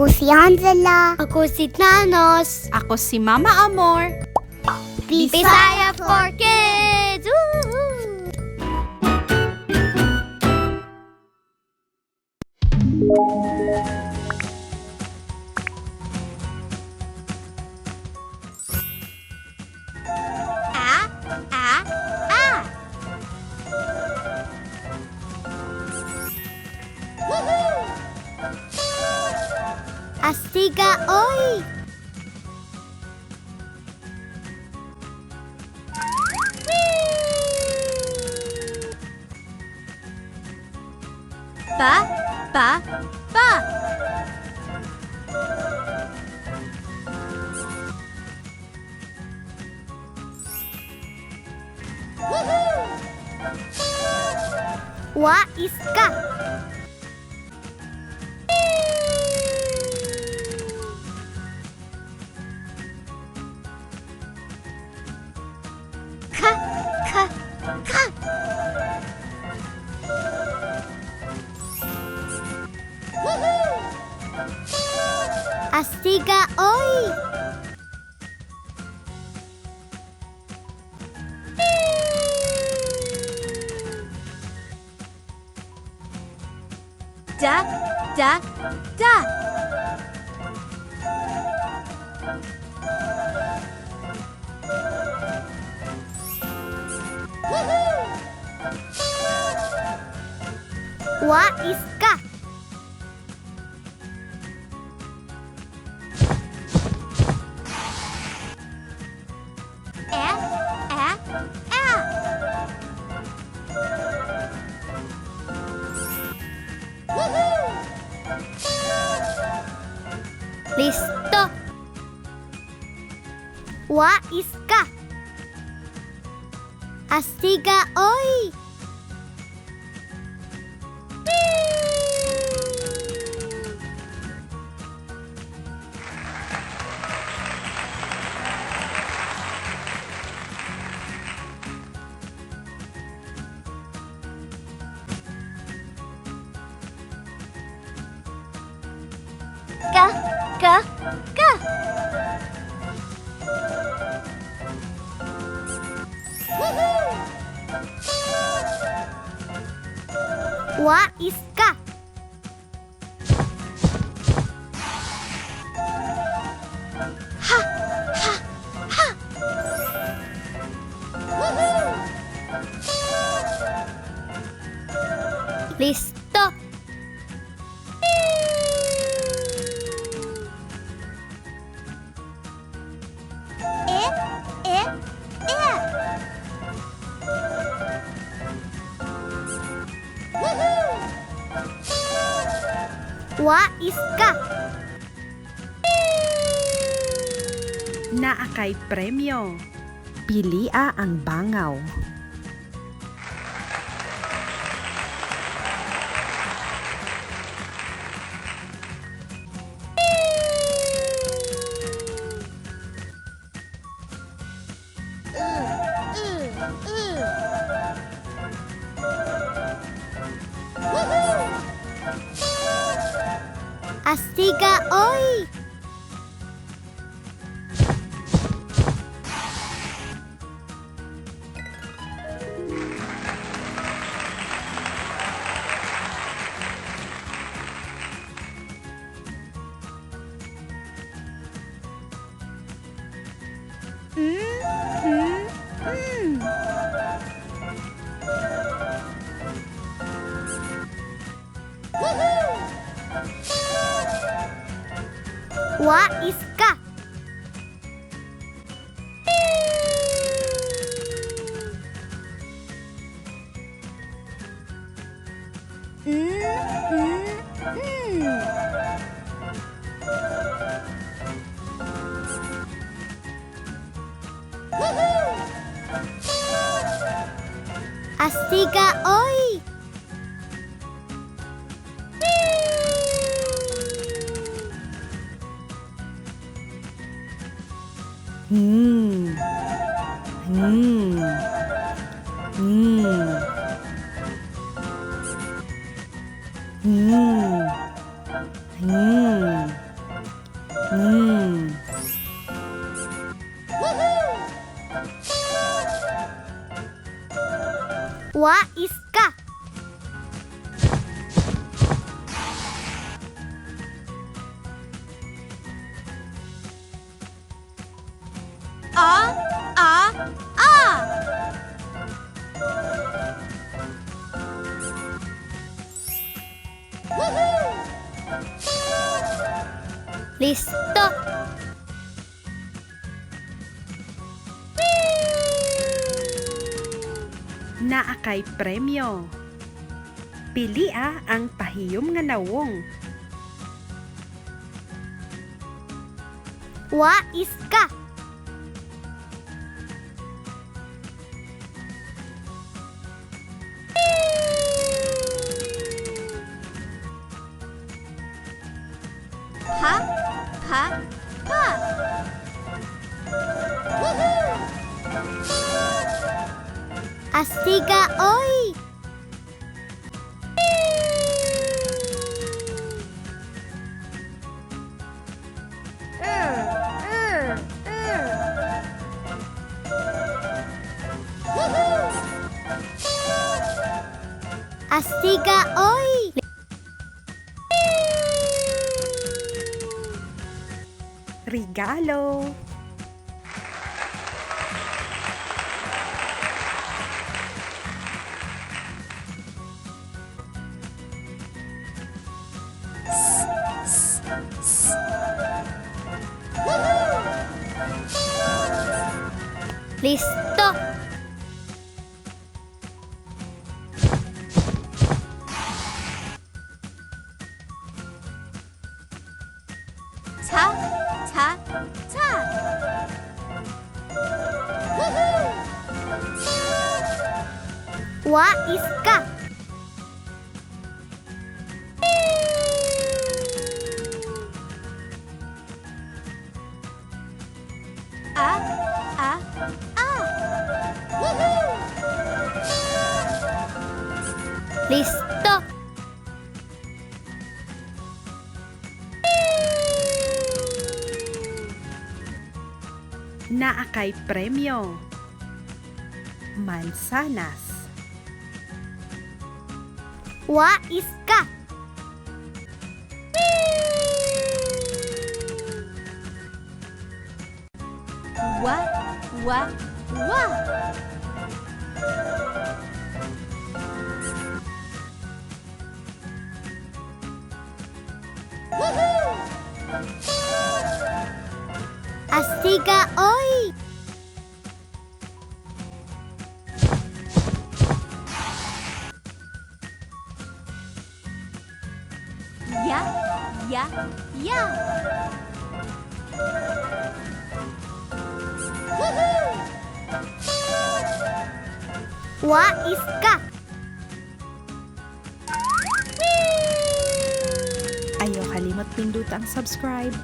Ako si Angela. Ako si Thanos. Ako si Mama Amor. Bisaya for Kids! Woohoo! A, A, A. Astiga, oy! Ba, ba, ba. Wa iska. Ka, ka, ka. Astiga, oy! Da, da, da. Wa iska. E, E, E. Listo. Wa iska. Astiga, oy! Ka, ka, ka. Wa iska. Ha, ha, ha. Listo. E, E, E. Wa iska. Naa kay premyo. Pilia ang bangaw. Astiga, oy! Wa iska. Astiga, oy! Hmm. Hmm. Hmm. Hmm. Hmm. Hmm. Wa is ka. A, A, A. Listo. Naa kay premyo. Pilia ang pahiyom nga nawong. Wa is ka. Pa, pa, pa. Asiga oy. Asiga oy. Regalo. Listo. Cha, cha, cha. Wa is ka. A, A, A. Listo. Naa kay premyo. Mansanas. Wa is ka. Wa, wa, wa. Asiga oy. Ya, ya, ya. Wa is ka. Ayaw kalimot pindot ang subscribe.